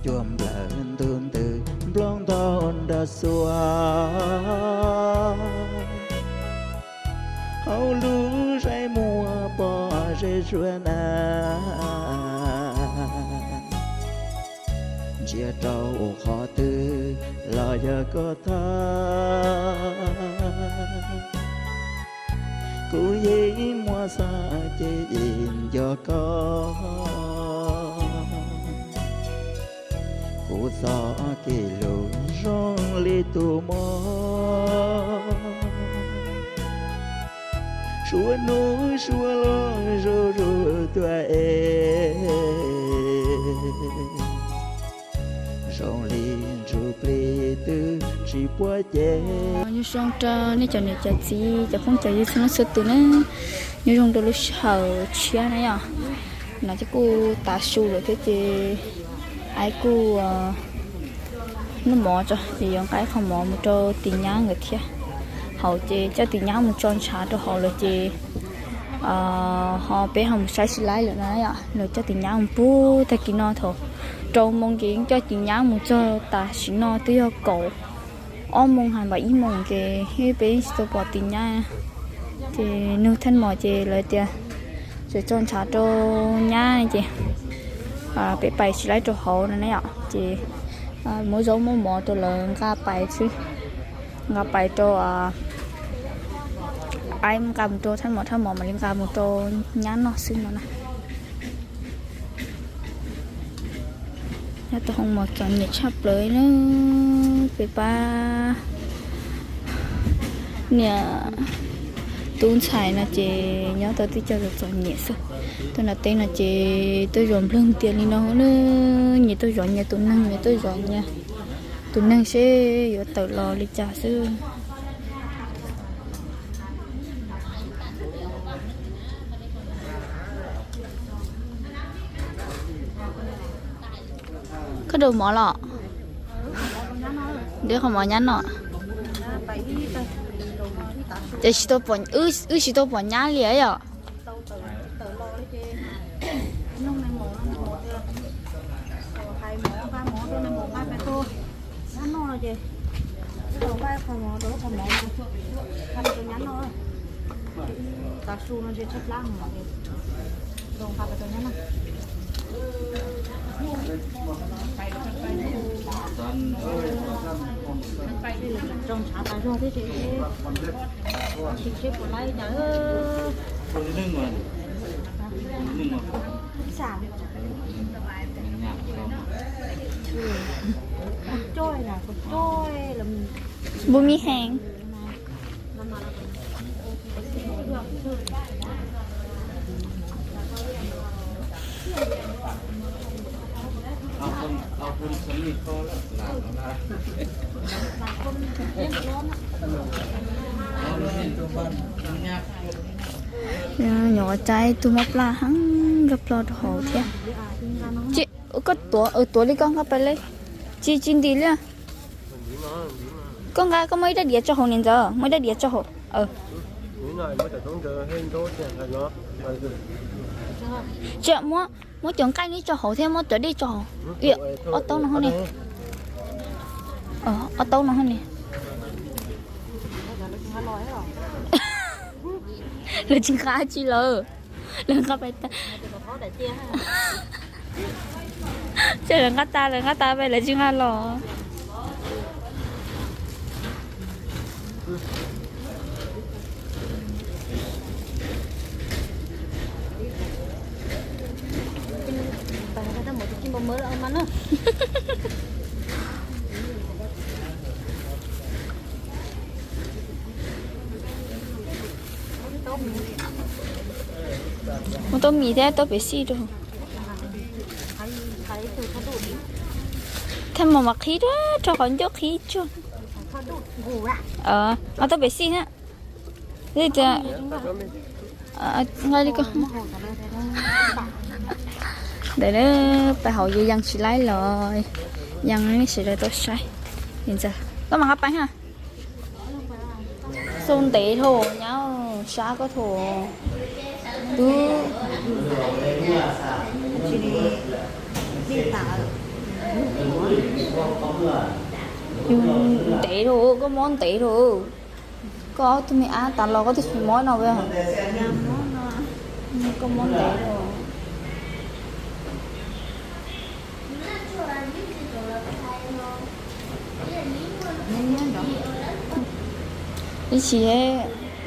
Cuag nplawm ntuj ntws nplooj ntau nrog xuas, hauv lub zeem muag pob zeb zuag na. Ntsia rau qhov twg los yog koj tag, kuv yeej muaj xav ces yeej nco koj. Kuv txoj kev hlub zoo li tus mog, suav hnub suav lub zuj zus tuaj es zoo li ntsuj plig twb tsis puab ces. Nyob zoo rau nej cov niam cov txiv cov phooj cov ywg txhua leej txhua tus na, nyob zoo rau lub sij hawm tshiab na yom. No ces kuj tav su lawm thiab ces aib kuj noj mov tso ces yuav nqa ib qho mov mus rau tis nyab nkawd thiab. Hauv ces coj tis nyab mus tso ntshav rau hauv lawm ces ho peb ho mus saib tsis laib lawm na yom. Nws coj tis nyab mus puag tag kis no thaum rau moos ces yeej coj tis nyab mus txog tam sim no twb yog kaum ob moos hais npaum ib moos ces peb yeej tsis tau pom tis nyab. Ces nug thaj mos ces lawv tias tseem tso ntshav rau nyab ces peb pais tsis laib rau hauv no na yom. Ces muab zaub muab mov rau lawv nqa pais xwb, nqa pais rau aib, nqa mus rau thaj mos, thaj mos mam li nqa mus rau nyab noj xwb no na. Nyob tau hoo mos txom nyem tshaj plaws na, peb pab niam tub ntxhais no ces nyob tau tib co txom nyem xwb. Tuaj nram teb no ces tuaj zov nplog ntias li no na, nyias tuaj zov nyias tus neeg, nyias tuaj zov nyias tus neeg seb yuav tawm los li cas xwb. Koj dua mov los? Dua qhov mov nyab no. Ces wb tsis tau pom nyab li yom. Zoo ntshav tas zog thiab ces tsis seb puas laib cas. Npus mis heev. Nyuam tsaib tug mob plaj heev nkag plho rau hauv thiab. Koj tuav, tuav li koj nqa pais li. Tsis, tsis ntim li. Koj nqa, koj muab ib rab diav tso hauv niam ntxawm, muab ib rab diav tso hauv. Tsis, muab, muab cov nqaij no tso hauv thiab muab cov dej tso hauv. Ob taub no hauv ne. Ob taub no hauv ne. Lawv tsis nqa tsi lawm. Lawv nqa pais tas. Ces lawv nqa tas, lawv nqa tas pais lawv tsis nqa los. Muab taub mis thiab taub pem xij rau. Thaj mos mas qhib rau, rau qhov ncauj qhib tsuag. Muab taub pem xij thiab. Nqa li ko. Ntawm pais hauv yus yees tsis laib los yees sawv daws tau saib. Koj mam nqa pais ha. Xau ntev dhau nyab sab koj thaum twb. Yus ntev rau, koj mob ntev rau. Koj ob tug me ab tas los koj twb tsis mob no. Koj mob ntev rau. Ib tsis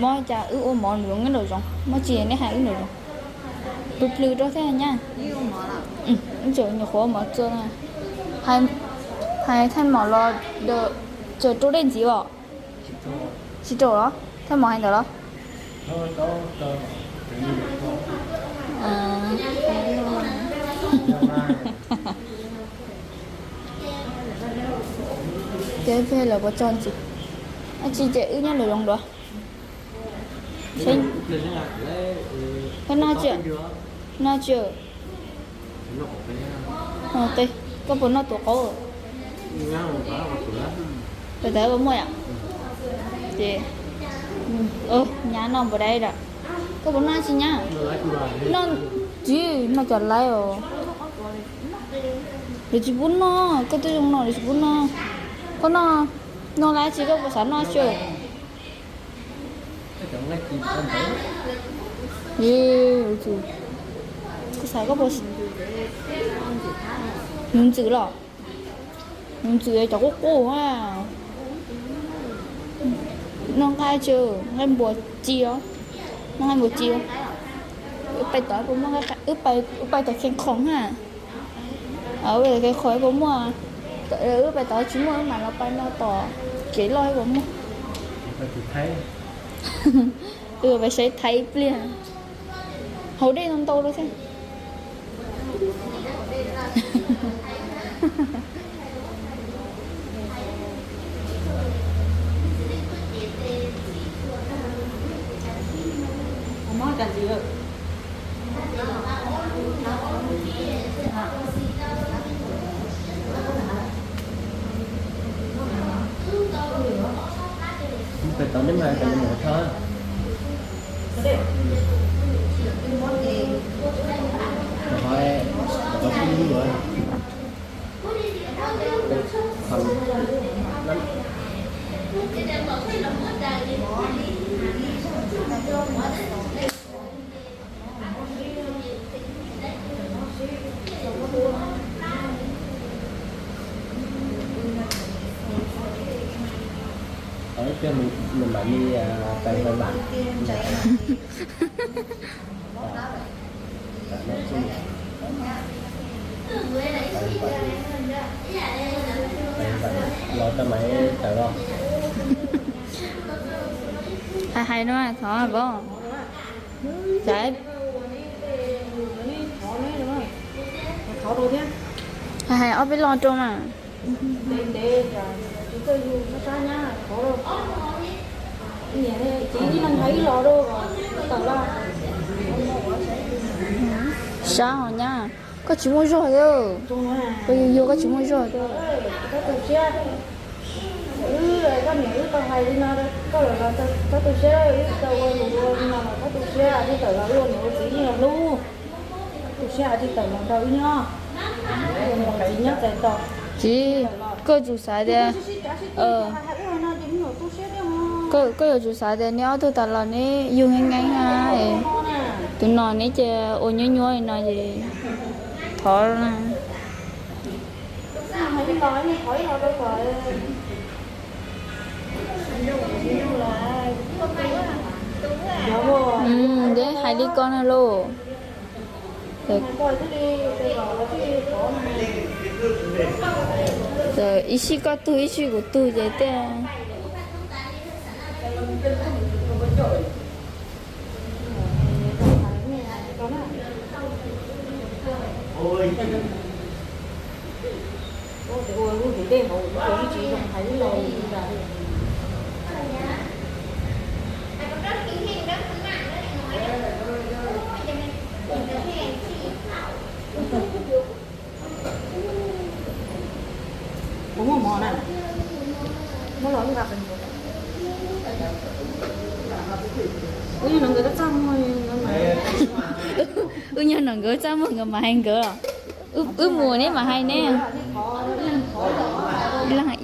mob cas wb ua mov nraum zoov, neb nraum zoov, mob tsis nej hais wb nraum zoov. Plws plws rau thiab nyab. Wb tseem nyuam qhuav mov txua na. Hais thaij mom los tseem rau dej ntxiv os. Tsis rau los thaij mom hais ntawd los. Ces peb lawv puas tso ntxiv, ab tsis ces wb nyob nraum zoov dua. Koj noj tsis? Noj tsis? Qe, koj puas noj tus qaub? Peb tas puas muaj yom? Ces nyab noj npua dai lawm. Koj puas noj tsis nyab? Noj tsis, noj cov laib os. Lawv tsis pub noj, koj twb zoo no lawv tsis pub noj. Koj noj, noj laib tsis koj puas xav noj tsis? Koj xav koj puas, nuv ntxwm los? Nuv ntxwm cov qub qub a. Noj nqaij tsis, nqaij npua ci os. Noj nqaij npua ci. Wb pais tod puas muaj, wb pais tod Kheej Khoom na. Wb pais tod Kheej Khoom puas muaj, wb pais tod tsis muaj wb mam los pais no tom kev loj puas muaj. Wb pais saib Thaib ib pliag. Haus dej ntau ntau rau thiab. Peb tau neb mas tau mus thawj. Ib pliag nws mam li pais npam. Los tau mas tawm los. Hais hais no thov vos. Cas hais hais ob peb lo rau mas. Sab hos nyab, koj tsis muaj zog thiab. Koj yuag yuag koj tsis muaj zog thiab. Koj niam wb tau hais li no, koj lawv los txhob tu siab, wb tau ua nus ua no los txhob tu siab, txhob tawm los ua niam ua txiv yeej hlub. Tu siab tsis tawm los nrog wb nyob, nyob txais tos. Tsis, koj tsum xav tias, koj yuav tsum xav tias neb ob tug tas los neb yug ngeeb ngeeb na, tus no neb ces ua nyuaj nyuaj li no ces thov na. Neb hais li ko na lauj. Ib sij koj tug ib sij kuv tug ces tiag. Kuv muaj mov na, muab los wb nqa pem. Wb nyob no nkawd txaj muag, wb nyob no nkawd txaj muag nkawd mas hais nkawd os. Wb mus neb mam hais ne.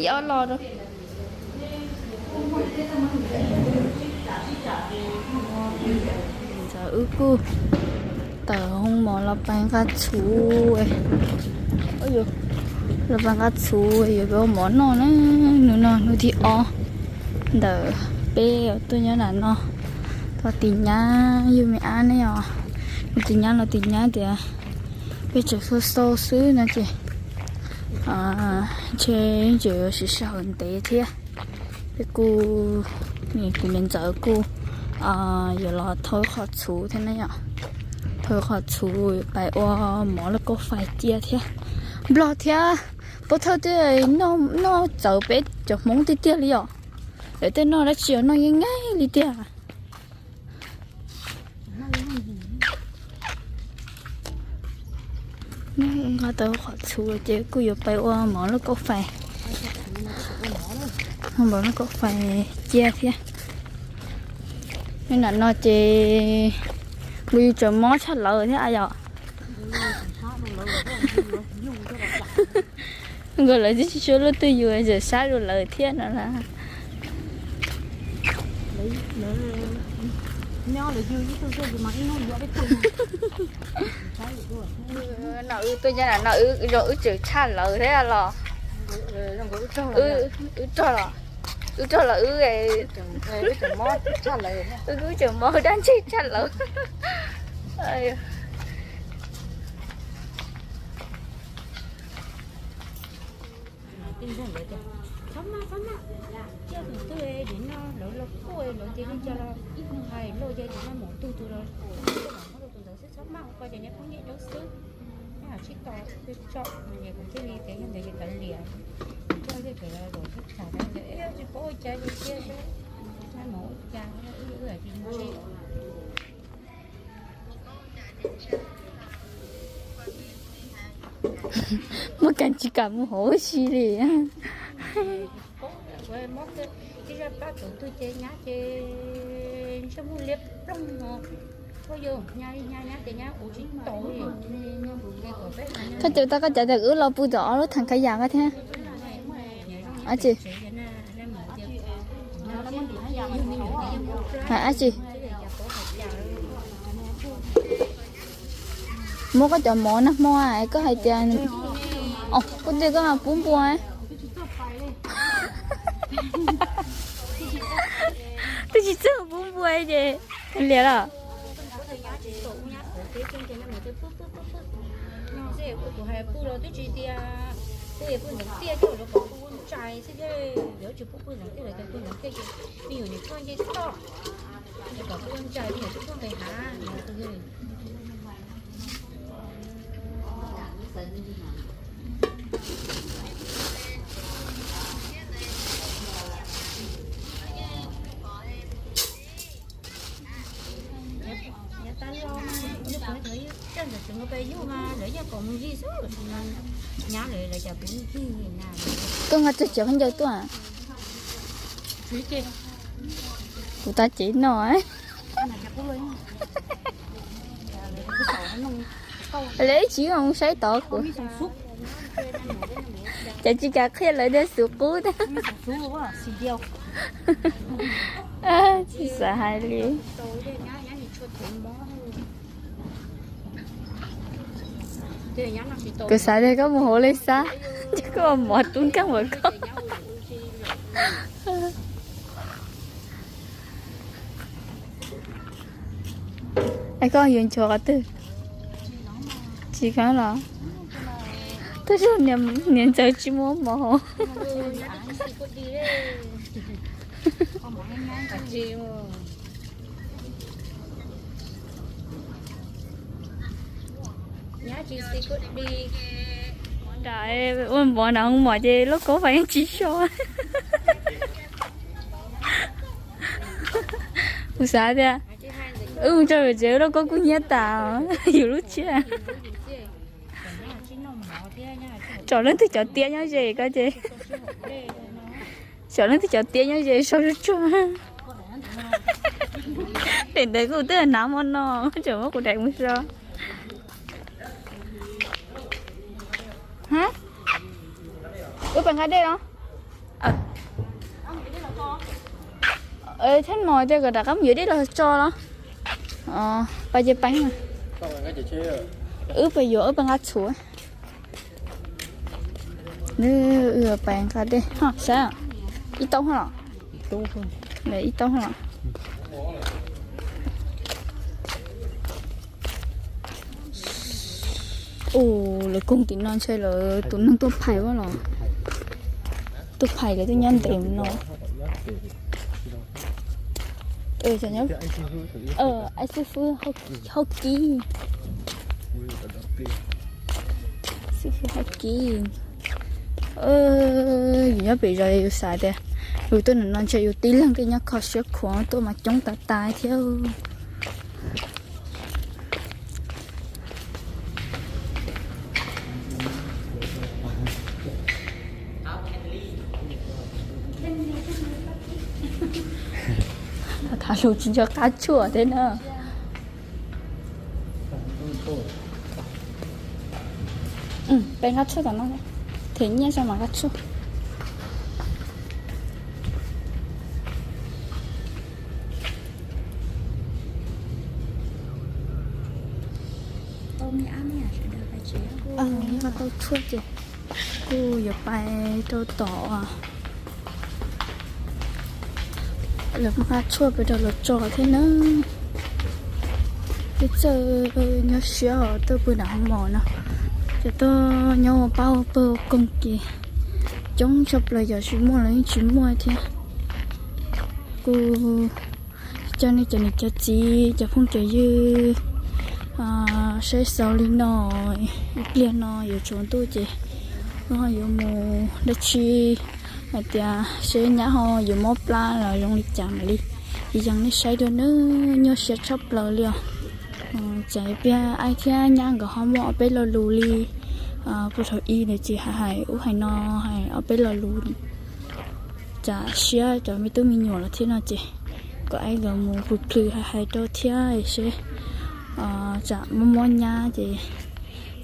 Ib ob lo rau. Ntxawm wb kuj tawm hoo mov los pais nqa txhuv, los pais nqa txhuv yuav peb ua mov noj na. Hnub no hnub thib ob ntawm peb tuaj nyob nram no. Tos tis nyab yug me ab ne os. Tis nyab los tis nyab tias peb tseem xau xau xwb no ces ntshe tseem yuav siv sij hawm ntev thiab. Peb kuj, kuv niam ntxawm kuj yuav los thau qhov txhuv thiab na yom. Thau qhov txhuv pais ua mov lauj kaub fais cia thiab. Nplog thiab Pov Thawj twb noj txawv peb cov Hmoob tiag tiag li yom. Lawv tej noj dab tsi os noj yeej nyaij li tiag. Nqa tau qhov txhuv ces kuj yuav pais ua mov lauj kaub fais, mov lauj kaub fais cia thiab. Nram no ces nkaus yus tseem mob tshaj lawv thiab yom. Nkaus lawv twb tsis tshua luaj twg yus tseem sab dua lawv thiab no las. No wb tuaj nyob no wb zoo wb tseem tshaj lawv thiab los. Wb rog los, wb rog los wb, wb tseem mob dab ntseg tshaj lawv. Txhob maj, txhob maj, cia tus twg nim no lawv los kuj lawv tias li cas los hais los yog tias no mus tus tus los muab tus ntawd xwb, txhob maj ua ko ces neb phooj ywg dawb xwb. Neb hais tsis tau, tso, es kuv thiaj li tias yog ntawd ces kav liam, kuv coj thiaj tseem los zaum tib tsam no ces tsis paub ua cas ces cia seb, maj mus ua cas, wb wb tsis ntse. Muaj kas tsis kam mus hauv ua si li. Tib zaj pab tus twg ces nyab ces ntsej muag liab ploog no, koj yog nyab li nyab nyab ces nyab ua tsis tau li. Koj tus tau koj cov tias wb los pw tom ob lub thaj kab yas ko thiab. Ab tsi, hais ab tsi. Muab koj cov mov nag hmo es koj hais tias, koj twb koj pub npua. Twb tsis txawj pub npua ces liam los. Kuv hais pw los twb tsis tias, twb pw ntxoov tiaj coj lawv kom pw ua ntsais xwb thiab, yuav tsis pub pw ntxoov tiaj lawv tias pw ntxoov tiaj ces me nyuam nim txhob nce toj, kom pw ua ntsais me nyuam twb tuaj nqis hav no. Yav tas los mas, ntawm tseem mus pem yug mas lawv yeej kom mus zig xwb, nyab lawv lawv cas kuv zig na. Koj nqa txog tsev khaub ncaws tuaj. Kuv tab cev no. Lawv ib tsis mus saib tod kuv. Ces tsis kam qhia lawv tias xuv qub tiag. Tsis xav hais li. Kuv xav tias koj mus hauv li xab, ces koj mov tub nkeeg npaum koj. Es koj yuav nchuav qhov twg? Tsis kheev los? Twb yog niam ntxawm tsis muab mov hauv. Ua mov nram hoo mom ces lauj kaub fais yeej tsis so. Kuv xav tias wb mus tso pem tsev lauj kaub kuj hnyiab tas yus lub tsiab. Tsom leej twg cov tiab nyob ze ko ces, tsom leej twg cov tiab nyob ze so tsuag tsuag. Daim ntawd kuv twb hnav hmo no, tseem muab kuv daim mus so. Wb pais nqa dej los? Txheeb mos tias kom rov qab mus yuav dej los tso los? Pais ces pais. Wb pais yuav, wb pais nqa txhuv. Wb pais nqa dej ho saib. Ib taub los? Ib taub los? Ua, lawv koog tim no ntshe lawv tus neeg tuaj phais los. Tuaj phais lawv twb nyob ntev no. Aib xib fwb Hauv Kib. Xib fwb Hauv Kib. Yus nyob pem zos yus xav tias yus tuaj ntawm no ntshe yus tib leeg thiaj nyob kho siab khuav, tuaj mas coob tas tas thiab. Tham lus tsis nco qab tshuaj thiab na. Peb nqa tshuaj tom no, them nyiaj tso mam nqa tshuaj. Nqa tau tshuaj ces kuj yuav pais rau tom lawv nqa tshuaj pais rau lawv tso thiab na. Peb txawj nyob siab os, tuaj pw nram hoo mos no, ces tuaj nyob ua pab ua pawg ua koog ces coob tshaj plaws, yog tsis muaj los yeej tsis muaj thiab. Kuj coj nej cov niam cov txiv cov phooj cov ywg saib xaus li no, ib pliag no yuav tsaus ntuj ces ho yuav mus dab tsi, hais tias seb nyab ho yuav mob plab los zoo li cas mam li yees nej saib dua nawb. Nyuaj siab tshaj plaws li os. Tsam pliag aib thiab nyab nkawd ho muaj ob peb lo lus li, puag thaum ub ntawd ces hais hais ub hais no, hais ob peb lo lus tsam siab cov me tub me nyuam los thiab no ces kom aib nkawd mus plhws plhws hais hais rau thiab seb tsam mob mob nyab ces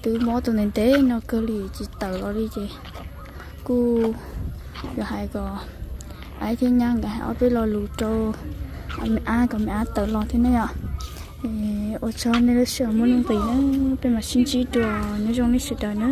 twb mob tau ntev ntev no kawg li tsis tawm los li ces kuj yuav hais kom aib thiab nyab nkawd hais ob peb lo lus rau me ab kom me ab tawm los thiab ne yom. Ua tsaug nej lub sij hawm muaj nuj nqis na, peb mam sib ntsib dua, nyob zoo nej sawv daws na.